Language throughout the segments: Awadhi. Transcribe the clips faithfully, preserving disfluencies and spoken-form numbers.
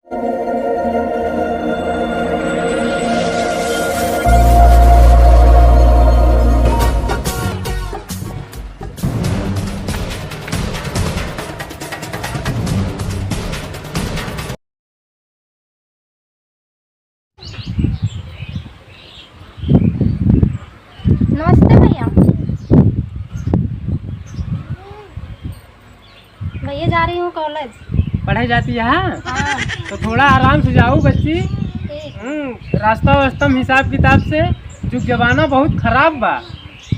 नमस्ते भैया। भैया, जा रही हूँ कॉलेज। पढ़े जाती है, हाँ? हाँ। तो थोड़ा आराम से जाओ बच्ची। ठीक। हम्म, रास्ता वास्ता में हिसाब किताब से, जो जमाना बहुत खराब बा,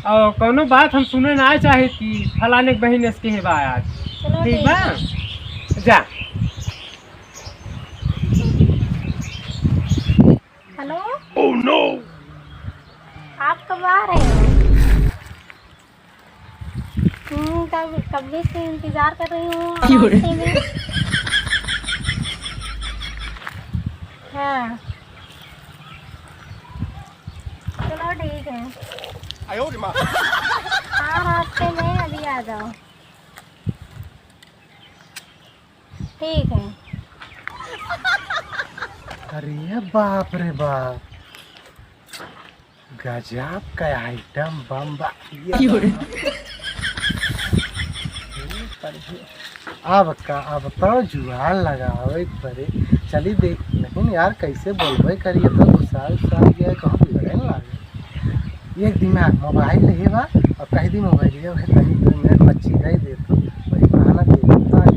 और कौनो बात हम सुने ना चाहे कि फलाने के बहिन इसके है बा आज। चलो, ठीक ठीक बा? है। जा। हेलो। Oh no! आप कब आ रहे हो? हम्म, कब, कब से इंतजार कर रही हूँ आप क्यों रे? रास्ते में। हाँ। चलो, ठीक है। आयो रे माँ। हाँ, रास्ते में, अभी आ जाओ। ठीक है। अरे बाप रे बाप, गजब का आइटम बम बा। ये क्यों रे? बाप। अब का, अब तो जुआन लगावे पड़े। चली देख, लेकिन यार कैसे बोलबे करी, ये तो गुस्सा उस्सा आ गया, कहूँ बिगड़े ना लागे। एक दिमाग मोबाइल रहे बा, और कह दी मोबाइल ये वह तनी दो मिनट बच्ची रह दे तो वही बहाना दे देता है।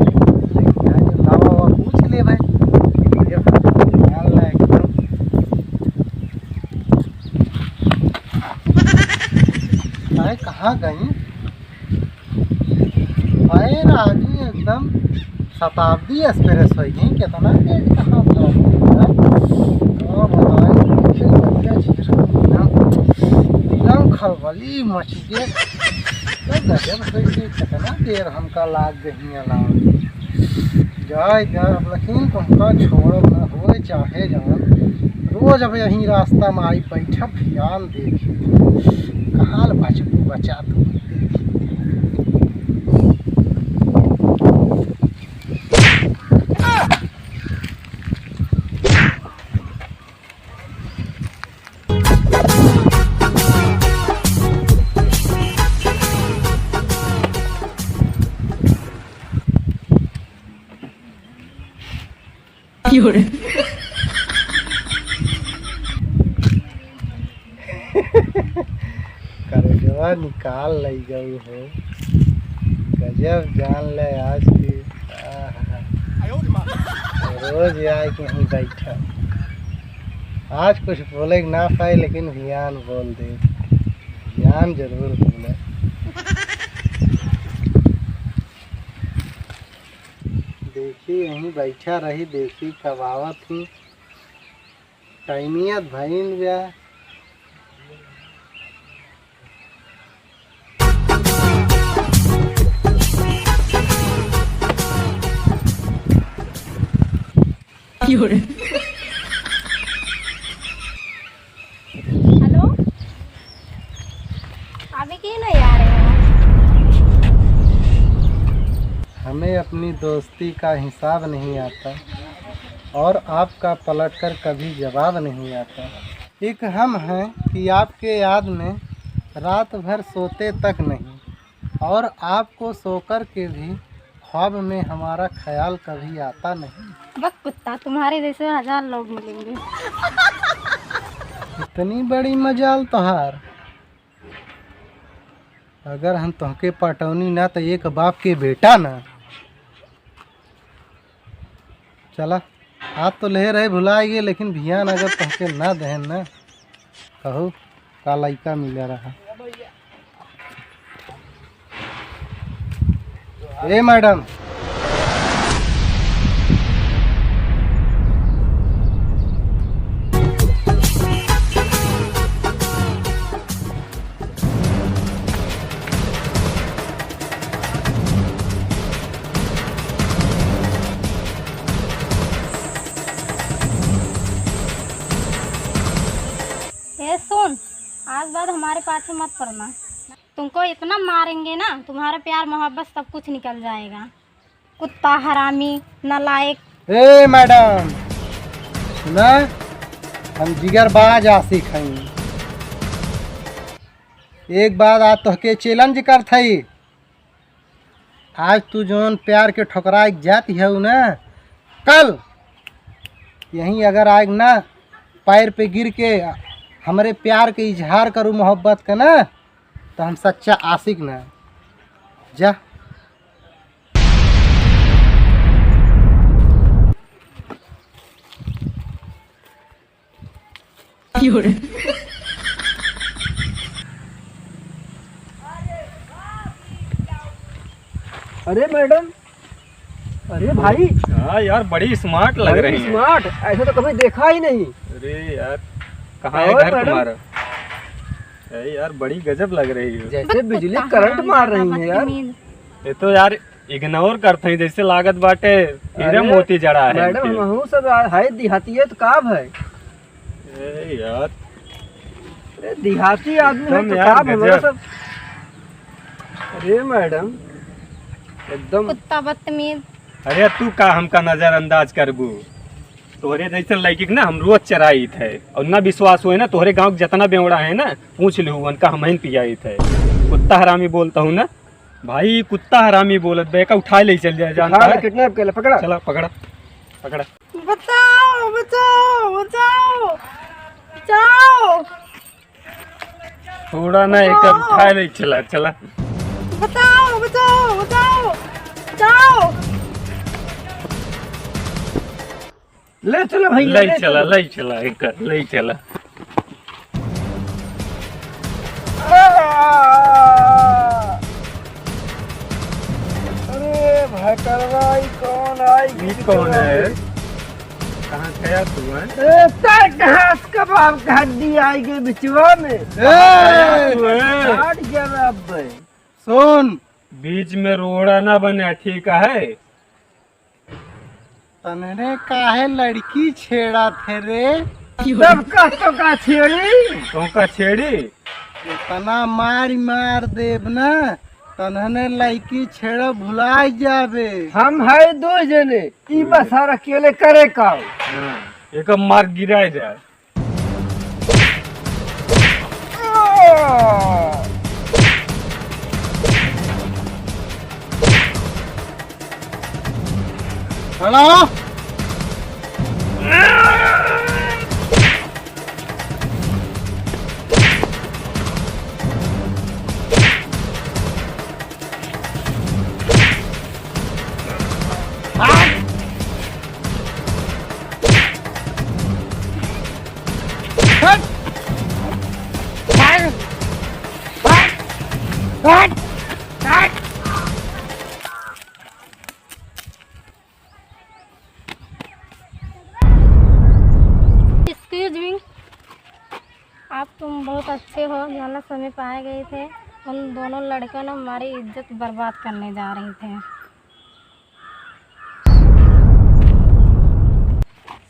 नहीं, यहाँ जो लावा हुआ पूछ ले भाई, ये बहाना निकाल रहा है एकदम। अरे कहाँ गई? अरे राजू एकदम शताब्दी एक्सप्रेस होइ गई, कितना तेज कहाँ था? का बताई, कैसे बढ़िया चीज हो गया। एकदम खलबली मच गई। तो गजब होइ गई, कितना देर हमका लाग गई अलाव। जाए जा, लेकिन तुमका छोड़ब ना होए चाहे जान। रोज अब यही रास्ता में आई बैठब, ध्यान देखी। कहाँ ले बचबू बचा तू। करेजवा निकाल लई गऊ हो। गजब जान ले आज की। आहा। रोज आए के यहीं बैठा। आज कुछ बोले के ना पाए, लेकिन भियान बोल दे। भियान जरूर बोले। देखी यहीं बैठा रही, देखी कब आवत ही। टाइमिया भइन बा। हेलो, अभी क्यों नहीं आ रहे हो? हमें अपनी दोस्ती का हिसाब नहीं आता और आपका पलटकर कभी जवाब नहीं आता। एक हम हैं कि आपके याद में रात भर सोते तक नहीं और आपको सोकर के भी ख्वाब में हमारा ख्याल कभी आता नहीं। बक कुत्ता, तुम्हारे जैसे हजार लोग मिलेंगे। इतनी बड़ी मजाल तोहार। अगर हम तोहके पटौनी ना, तो एक बाप के बेटा ना। चला, आज तो लेहे रहे भुलाए गए, लेकिन भियान अगर तोहके ना दहन ना, कहू का लइका मिले रहा। ए मैडम, ए सुन, आज बाद हमारे पाछे मत पड़ना। तुमको इतना मारेंगे ना, तुम्हारा प्यार मोहब्बत सब कुछ निकल जाएगा। कुत्ता, हरामी, नालायक, ए मैडम, सुना, हम जिगरबाज आशिक हई। एक बात आज तोहके चैलेंज करत हई, आज तू जौन प्यार के ठुकराए जात हऊ ना, कल यहीं अगर आएग ना, पैर पे गिर के हमरे प्यार के इजहार करू मोहब्बत का ना, तो हम सच्चा आशिक ना। जा। अरे मैडम, अरे भाई। हाँ यार, बड़ी स्मार्ट लग रही है। स्मार्ट, ऐसा तो कभी देखा ही नहीं। अरे यार, कहाँ है घर तुम्हारा? अरे यार, बड़ी गजब लग रही हो। जैसे बिजली करंट मार रही है यार। ये तो यार इग्नोर करत हई, जैसे लागत बाटे हीरे मोती जड़ा है मैडम। हमहू सब है देहाती है तो का भाई? ए यार, अरे देहाती आदमी है तो यार, का भाई सब? अरे मैडम, एकदम कुत्ता बदतमीज। अरे तू का हमका नजरअंदाज करबू? तोहरे जैसन लड़की के ना हम रोज चराइत है, और ना विश्वास होए ना, तोहरे गाँव के जितना बेवड़ा है ना, पूछ लिहू, उनका हमहिन पियाइत है। कुत्ता हरामी बोलत हऊ ना भाई, कुत्ता हरामी बोलत बे, का उठा ले चल जाए, जानता है? किडनैप कर ले, पकड़ा। चला, पकड़ा, पकड़ा। बचाओ, बचाओ, बचाओ, बचाओ। थोड़ा ना एक उठा ले चला, चला। बचाओ, बचाओ, बचाओ, बचाओ। ले चला भैया, ले ले चला, चला। ले चला, एक ले चला। अरे भकरवा, ई कौन आई? ई कौन है? कहाँ गया तू, हैं? ए, तर घास कबाब का हड्डी आई गई बिचवा में। ए! काट गया रे अब। सुन, बीच में रोड़ा ना बने, ठीक है? तन्हने काहे लड़की छेड़त है रे? तब का तो का छेड़ी? तो का छेड़ी? इतना मार मार देब ना, तन्हने लड़की छेड़ भुला जाबे। हम है दो जने, ई बस सारा अकेले करे का? हाँ, एक मार गिराए जाए। हेलो। Excuse me, आप तुम बहुत अच्छे हो, जौना समय पाए गए थे, उन दोनों लड़कों ने हमारी इज्जत बर्बाद करने जा रहे थे।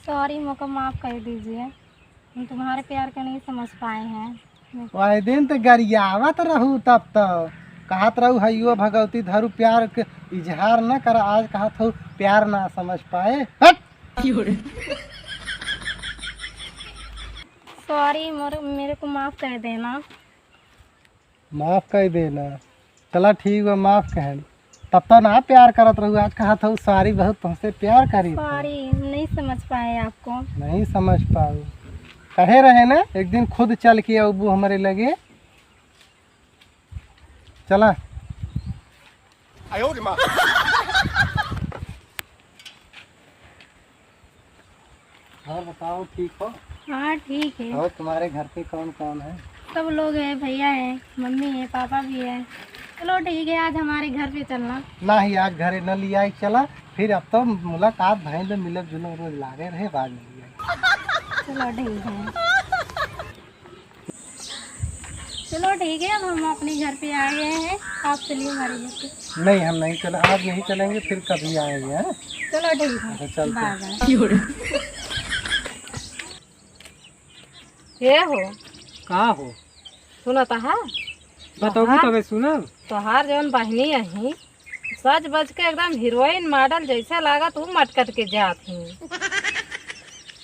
सॉरी, मुझको माफ़ कर दीजिए, हम तुम्हारे प्यार को नहीं समझ पाए हैं। वही दिन तो गरियावत रहू, तब तो कहत रहू, "हइयो भगवती धरू, प्यार के इजहार न कर।" आज कहत हऊ, "प्यार ना समझ पाए।" हट! सॉरी, मोर-, मेरे को माफ़ कर देना। माफ़ कर देना। चला ठीक बा, माफ़ कहन। तब तो ना प्यार करत रहू, आज कहत हऊ सॉरी, बहुत तुमसे प्यार करी। सॉरी, नहीं समझ पाए आपको। नहीं समझ पाऊ। कहे रहे ना, एक दिन खुद चल के अबू हमरे लगे। चला। और बताओ, ठीक हो? हाँ, ठीक है। और तुम्हारे घर पे कौन कौन है? सब लोग हैं, भैया है, मम्मी है, पापा भी है। चलो ठीक है, आज हमारे घर पे चलना। नहीं, आज घरे न लिया चला, फिर अब तो मुलाकात भइल, मिलब जुलब रोज लागे रहे, बाद में लिया। चलो ठीक है। चलो ठीक है, अब हम अपने घर पे आ गए हैं, आप चलिए हमारे घर पे। नहीं, हम नहीं चले, आज नहीं चलेंगे, फिर कभी आएंगे, हैं? चलो ठीक है, अच्छा, चलते हैं। Bye bye. ये हो। का हो? सुनत हा? बताओ तोहार, तबे सुनब। तोहार जौन बहिनी अही, सज बज के एकदम हीरोइन मॉडल जैसे लागत, ऊ मटकट के जात ही।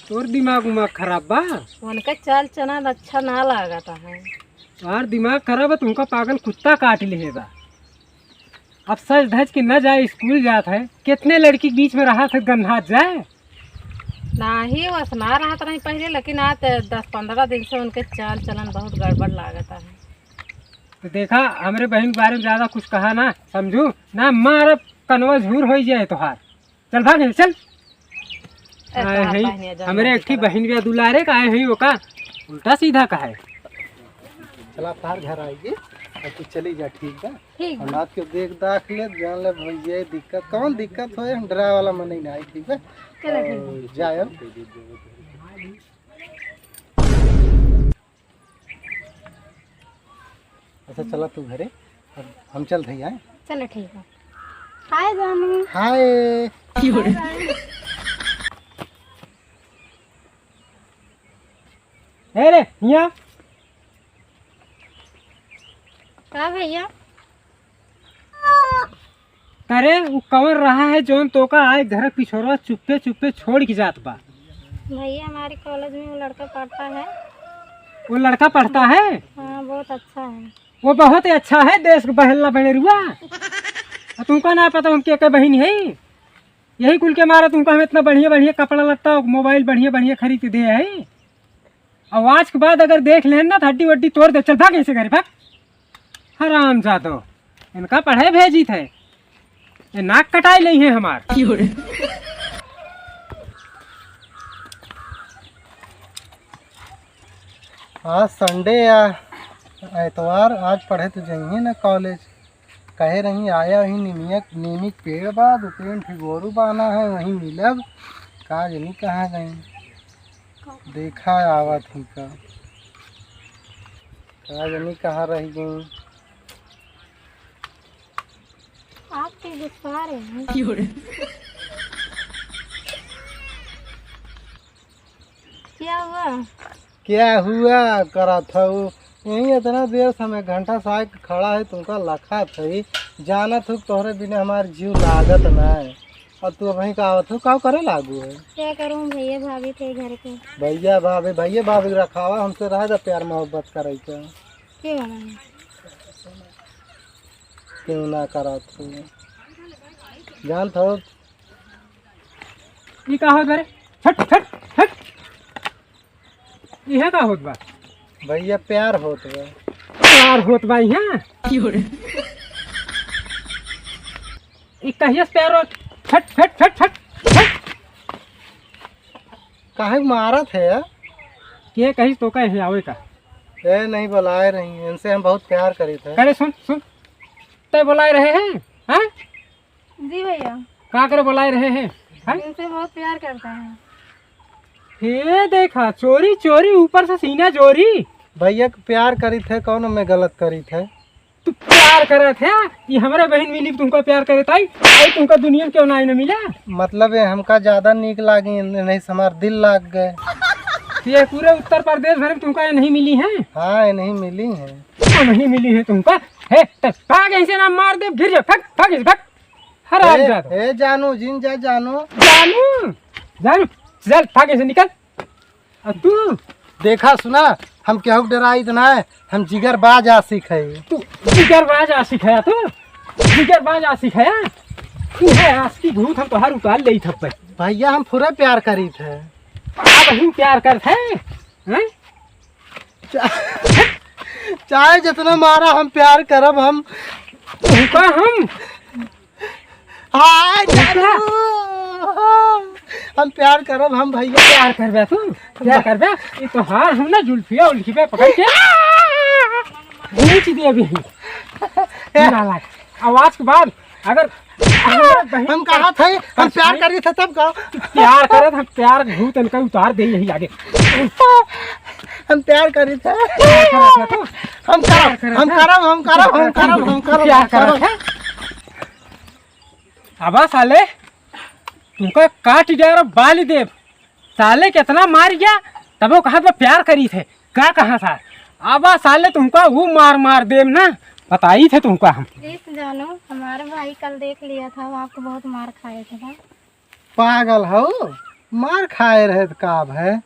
तोर दिमाग उमाग खराब बा? उनके चाल चलन अच्छा ना लागत है। तोहार दिमाग खराब है, तुमका पागल कुत्ता काट लिहे बा। अब सज धज के न जाए, स्कूल जात है, कितने लड़की के बीच में रहा था गन्हात जाए। नाही, वस ना रहत रही पहले, लेकिन आज दस पन्द्रह दिन से उनके चाल चलन बहुत गड़बड़ लागत है। तो देखा, हमरे बहिन के बारे में ज्यादा कुछ कहा ना, समझू ना, मारब कनवा झूर होइ जाए तोहार। चल भाग यहाँ, चल। ए, आए तोहार हई, बहिनिया जौन हमरे बात एक ठी करत। बहिन बिया दुलारे का आए हई, ओका उल्टा सीधा कहे। चला, तार घर आएगी, अब तू चली जा, ठीक बा? ठीक बा। अनाथ के देख दाख ले, जान ले भैया, दिक्कत, कौन दिक्कत होए, हम डराए वाला मनई ना आई, ठीक बा? चला, ठीक बा। और जाए। अच्छा, चला तू घरे, अब हम चल रही हैं। चला, ठीक बा। हाय जानू। हाय। ए रे, हिया। का भैया? अरे, उ कवन रहा है जौन तोका आए घर पिछोरवा चुप्पे चुप्पे छोड़ के जात बा? भैया, हमारे कॉलेज में वो लड़का पढ़ता है। वो लड़का पढ़ता है? हाँ, बहुत अच्छा है। वो बहुत ही अच्छा है, देश के बहेलना बनेरुआ। आ तुमका ना पता हम के, के बहिन है? यही कुल के मारा तुमका हम इतना बढ़िया बढ़िया कपड़ा लत्ता और मोबाइल बढ़िया बढ़िया खरीद के दे है। और आज के बाद अगर देख लेन ना तो हड्डी वड्डी तोड़ दे। चल भाग ऐसे घरे, भाग। हराम जादो, इनका पढ़े भेजी थे, ये नाक कटाई नहीं है हमार। आज संडे आ, एतवार, आज पढ़े तो जाइए ना कॉलेज। कहे रही आया ही नीमिया, नीमी के पेड़ बा, दो तीन ठे गोरू बाना है, वहीं मिलब। का जनी कहाँ गई? देखा आवत ही का, का जनी कहाँ रह गई? आपके गुस्सा रहे हैं। क्या हुआ? क्या हुआ करत हऊ? यहीं इतना देर से हम एक घंटा से आके खड़ा है, तुमका लखत है, जानत हूँ तोहरे बिना हमार जीव लागत ना है। और तू अबहीं का आवत हो, का करे लागू है? क्या करूँ भैया, भाभी थे घर के। भैया भाभी, भैया भाभी रखावा, हमसे रह जा प्यार मोहब्बत करे के। क्यों ना? क्यों ना करत हो? जानत हो? ई का होत बा रे? हट, हट, हट। इहे का होत बा? भैया, प्यार होत बा। प्यार होत बा इहाँ? ई कहिया से प्यार होत? हट, हट, हट, हट, हट। काहे मारत है यार? के कहिस तोका इहाँ आवे का? ए, नहीं बुलाए रही, इनसे हम बहुत प्यार करीत है। अरे सुन, सुन, तै बुलाए रहे हैं, हाँ? जी भैया। का करे बुलाए रहे हैं? हैं? इनसे बहुत प्यार करते हैं। हे देखा, चोरी चोरी ऊपर से सीना चोरी। भैया के प्यार करीत है, कौन में गलत करीत है? तू प्यार करत है? ये हमरे बहिन मिली तुमका प्यार करत आई, आई तुमका दुनिया में क्यों ना आई ना मिला? मतलब ये हमका ज्यादा नीक लागी, नहीं से हमार दिल लाग गए। ये पूरे उत्तर प्रदेश भर में तुमका ये नहीं मिली है? हाँ, ये नहीं मिली है। ये नहीं मिली है तुमका? हे, तब भाग ऐसे ना मार दे, गिर जा, भाग, भाग, भाग। हराम ए, जादा। ए जानू, जिन जा जानू। जानू, जानू, चल, भागे से निकल। आ तू? देखा सुना, हम केहू के डराइत ना है, हम जिगरबाज आशिक है। तू जिगरबाज आशिक है तू? जिगरबाज आशिक है? तू है आशिकी भूत, हम तोहार उतार लेइत हब्बे। भैया, हम पूरा प्यार करीत है। अब हम प्यार करत है, हैं? चा-, चाहे जितना मारा, हम प्यार करब हम। तुमका हम? हाय, देखा? जानू। हम प्यार करब हम भैया। प्यार करबे तू? प्यार करबे? ये तो हार हम ना जुल्फिया उल्फी पे पकड़ के घींच दे अभी। ए। ना लाग। आवाज के बाद अगर हम कहा था, हम प्यार करी थे तब का? प्यार करे थे, प्यार भूत इनका उतार दे यही लागे। हम प्यार करी थे। प्यार करे थे तो? हम करब, प्यार करे हम थे? करब, हम करब, हम करब, हम करब, प्यार हम करब। करे थे? अबा साले, तुमका काट डारब, बाली देब। साले केतना मार गया, तबो कहत बा प्यार करी थे। का कहा था? अबा साले तुमका वो मार मार देब ना, बताई थे तुमका हम। प्लीज जानू, हमारे भाई कल देख लिया था, वो आपको बहुत मार खाए थे ना। पागल हो, मार खाए रहे तो का भय?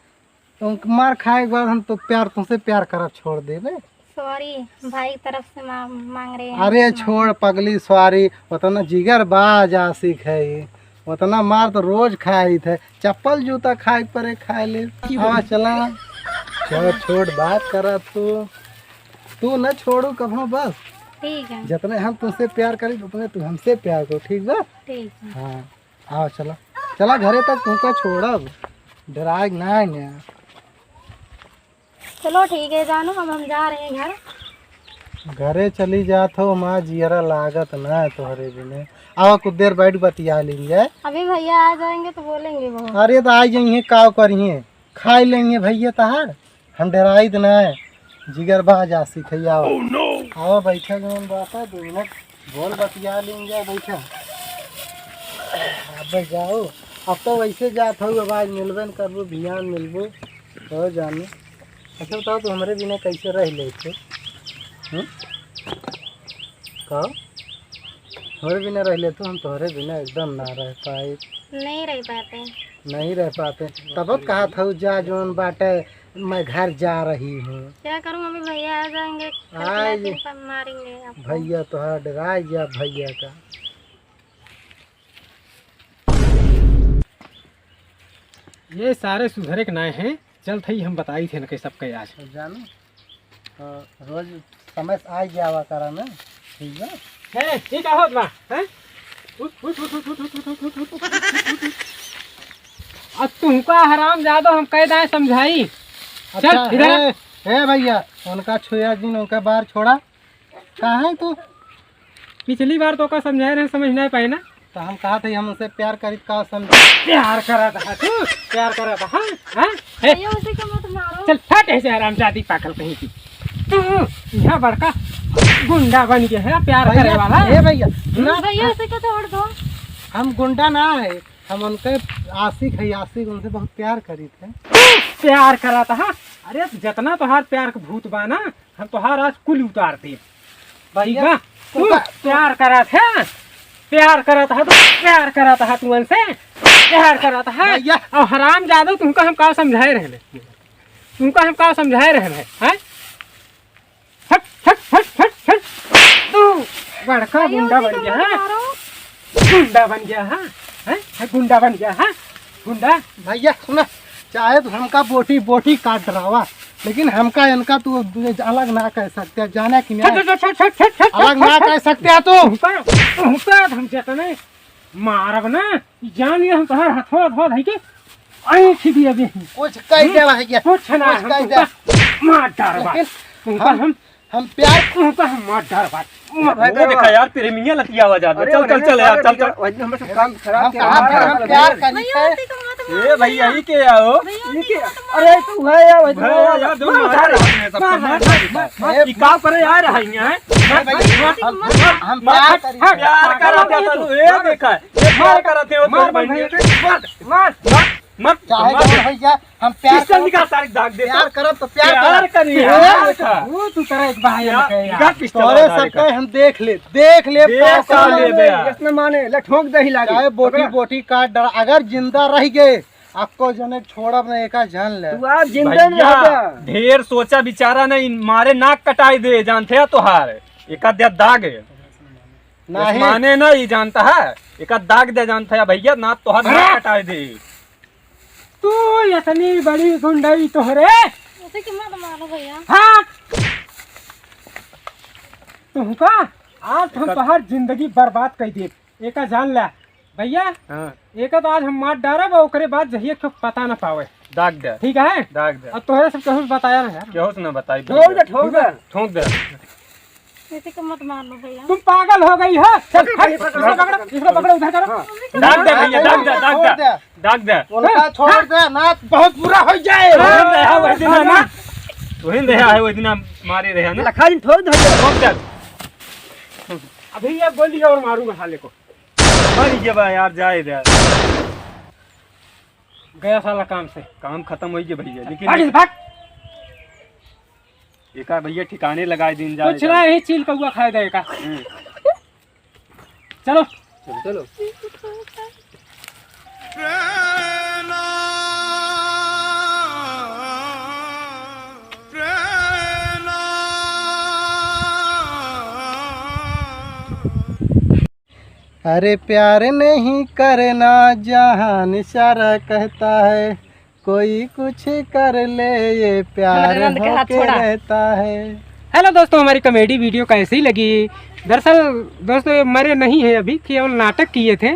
तुम मार खाए के बाद हम तो प्यार, तुमसे प्यार करब छोड़ देबे। सॉरी, भाई की तरफ से मा-, मांग रहे हैं अरे माफी। छोड़ पगली, सॉरी। उतना जिगरबाज आशिक है, उतना मार तो रोज खाइत है, चप्पल जूता खाए के परे खाए ले। हाँ, चला, छोड़, छोड़, बात करा तू। तू न छोड़ू कभो बस। ठीक है। जितने हम तुमसे प्यार करी, उतने तू हमसे प्यार करो, ठीक बा? ठीक है। हाँ, आओ, चला, चला घरे तक तुमका छोड़ब, डराए के ना है। चलो ठीक है जानू, अब हम जा रहे हैं घर। घरे चली जात हो माँ, जियरा लागत ना है तोहरे बिने। आवा कुछ देर बैठ बतिया लीन जाए। अभी भैया आ जाएंगे तो बोलेंगे वो। अरे तो आ जाइए, का करिए, खाई लेंगे भैया तहार, हम डराइत ना है, जिगरबाज आशिक है। आवा, आवा बैठा, जौन बात है दो मिनट बोल बतिया लीन जाए, बैठा। अबे जाओ, अब तो वैसे जात हो, अब आज मिलबे न करबो, बिहान मिलबो। तो जाने। अच्छा बताओ, तू हमरे बिना कैसे रह लेते? हम्म? का? हमरे बिना रह लेते, हम तोहरे बिना एकदम ना रह पाए। नहीं रह पाते। नहीं रह पाते। तब कहा था, जा जौन बाटे, मैं घर जा रही हूँ। क्या करूँ, अभी भैया आ जाएंगे, कल आए लाठी पर मारेंगे आपको। भैया तोहार डराए गया भैया का। ये सारे सुधरे के नाय हैं, चल थई हम बताई थे इनके सबके आज। तो जानू, तो रोज समय से आ जावा करा ना, ठीक बा? हैं, ठीक है, होत बा, हैं? उठ, उठ, उठ। अब तुमका हराम जादो हम कह दाए समझाई। अच्छा, चल, इधर आ। ए, ए भैया, उनका छुया जिन, उनका बार छोड़ा। काहे तू? पिछली बार तो का समझाए रहे, समझ नहीं पाए ना। तो हम कहा थे, हम उनसे प्यार करी, का समझ? प्यार करत हा तू, प्यार करत हा, हाँ? हे, भैया, उसे का मत मारो। चल, फट ऐसे हरामजादी पागल कहीं की। तू यहाँ बड़का गुंडा बन गया है, प्यार भैया, करे वाला। हे भैया, सुना? भैया, उसे का छोड़ दो। हम गुंडा ना है, हम उनके आशिक है, आशिक, उनसे बहुत प्यार करी थे। प्यार करत हा? अरे, जितना तोहार प्यार के भूत बा ना, हम तोहार आज कुल उतार दे। भैया, ठीक बा? तू तुमका प्यार करत है, प्यार करत है, तू प्यार करत है, तू उनसे प्यार करत है। भैया। और हराम जादो, तुमका हम का समझाए रहले? तुमका हम का समझाए रहले, हैं? हट, हट, हट, हट, हट। तू बड़का भैया, गुंडा उसी बन को गया मत है। मारो। गुंडा बन गया है, हैं? है गुंडा बन गया है, गुंडा। भैया सुना, चाहे तो हमका बोटी बोटी काट डरावा, लेकिन हमका इनका तू अलग ना कह सकते, जाना कि नहीं? हट, हट, हट, अलग ना कह सकते तू। तुमका, तुमका हम जितने मारब ना, जान ये हम तोहर हथवा, हथवा धई के ऐंठ दिए अभी। कुछ कह दे भैया, कुछ ना, कुछ हम कह दे। तुमका मार डारबा। लेकिन तुमका हम हम हम प्यार तुमका हम मार डारबा। वो देखा यार, प्रेमिया लतियावा जात बा। अरे, चल, चल, चल यार, चल, चल। वही हमरे से काम खराब हम किया। हम, हम प्यार करी भैया, थे। उसी को मत मारो ए भैया, भैया। ई के आओ? भैया, उसी को मत मारो। अरे, तू है यार, वही भैया, यार, दो मार, मार, मार, मार, मार, मार, मार, मार। मार। ई का करे यार, है यहाँ? ए भैया, हम, हम, हम प्यार करी थे। प्यार करत है तो, ए देखा, ये प्यार करत है, वो मार, तो मार, बन गया। भैया, मार, मार। मत, चाहे मत। जवन होइ जाए, हम प्यार पिस्टल करब। निकाल, सारे दाग दे। प्यार करब तो प्यार प्यार करब। करी, प्यार हाँ, का। वो तू करे एक भाई प्यार, लगे यार। निकाल पिस्टल तोरे वाला सबके का। हम देख ले, देख ले, देख पास ले वाले। बे। इसने माने, ले ठोक दे ही लागे। चाहे बोटी पकड़ा। बोटी काट डरा, अगर जिंदा रह गए, आपको जने छोड़ब ना, एका जान ले। तू आप जिंदा नहीं भैया, रहबा। ढेर सोचा विचारा नहीं, मारे नाक कटाई दे, जानते हैं तोहार। एका दे दाग। नहीं। माने ना, ई जानता है, एका दाग दे, जानता है भैया, ना तोहार नाक अरे! कटाई दे। तू इतनी बड़ी गुंडई तोहरे। उसे की मत मारो भैया। हाँ। तुमका आज हम एकर तोहार जिंदगी बर्बाद कर देब। एका जान ले। भैया, हाँ। एका तो आज हम मार डारब, ओकरे बाद जहिए क्यों पता ना पावे। दाग दे। ठीक है? दाग दे। अब तोहरे सब केहू से बताया ना यार। केहू से ना बताई ठोक दे, भैया। ठोक दे। ठोक दे। किसी को मत मार लो भैया। तुम पागल हो गई हो? चल, पकड़, हट, पकड़, इसको पकड़ो, इसको पकड़ो, उधर करो। हाँ। दाग दे भैया, दाग दे, दाग दे। छोड़ दे। दाग दे। उनका छोड़ दे, ना बहुत बुरा हो जाए। वही दिन है ना, वही दिन है, वही दिन मारे रहे ना। लखा दिन ठोक दे। ठोक दे। अभी ये गोली और मारूंगा साले को। मर गया बा यार, जाए दे। गया साला काम से। काम खत्म हो गया भैया, लेकिन भाग, भाग। एका भैया ठिकाने लगाए दिन जाए कुछ जाए। ना, यही चील कौआ खाए देगा। हम्म। चलो। चलो, चलो। अरे प्यार नहीं करना जहान सारा कहता है, कोई कुछ कर ले ये प्यार हमारे नंद के हाथ होके छोड़ा। रहता है। हेलो दोस्तों, हमारी कॉमेडी वीडियो कैसी लगी? दरअसल दोस्तों, ये मरे नहीं है अभी, केवल नाटक किए थे।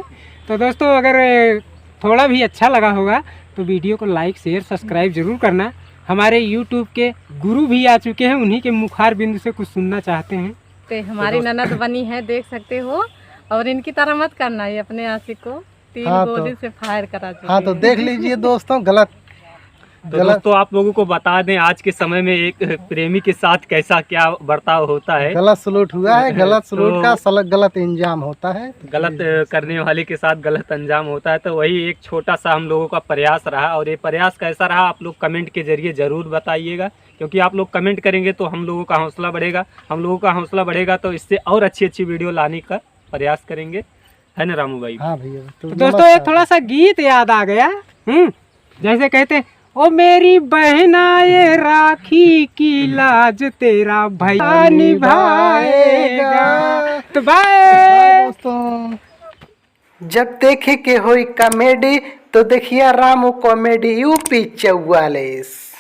तो दोस्तों, अगर थोड़ा भी अच्छा लगा होगा तो वीडियो को लाइक, शेयर, सब्सक्राइब जरूर करना। हमारे यूट्यूब के गुरु भी आ चुके हैं, उन्हीं के मुखार बिंदु से कुछ सुनना चाहते हैं। ते हमारी तो दोस्त ननद बनी है, देख सकते हो, और इनकी तरह मत करना, ये अपने आशिक को तीन हाँ, तो गोली से फायर करा चुकी हाँ, तो है। देख लीजिए दोस्तों, गलत, तो गलत। दोस्तों, आप लोगों को बता दें, आज के समय में एक प्रेमी के साथ कैसा क्या बर्ताव होता है। गलत सलूट हुआ है, गलत सलूट तो का सल-, गलत इंजाम होता है। गलत, अ, करने वाले के साथ गलत अंजाम होता है। तो वही एक छोटा सा हम लोगों का प्रयास रहा, और ये प्रयास कैसा रहा, आप लोग कमेंट के जरिए जरूर बताइएगा, क्योंकि आप लोग कमेंट करेंगे तो हम लोगों का हौसला बढ़ेगा, हम लोगों का हौसला बढ़ेगा तो इससे और अच्छी अच्छी वीडियो लाने का प्रयास करेंगे, है ना रामू भाई? हाँ भैया, तो तो दोस्तों, नमस्कार। एक थोड़ा सा गीत याद आ गया, हम्म, जैसे कहते, "ओ मेरी बहना, ये राखी की लाज तेरा भैया निभाएगा।" निभाएगा। तो बाय। बाय दोस्तों। जब देखे के होई कॉमेडी तो देखिया रामू कॉमेडी यूपी चौवालीस।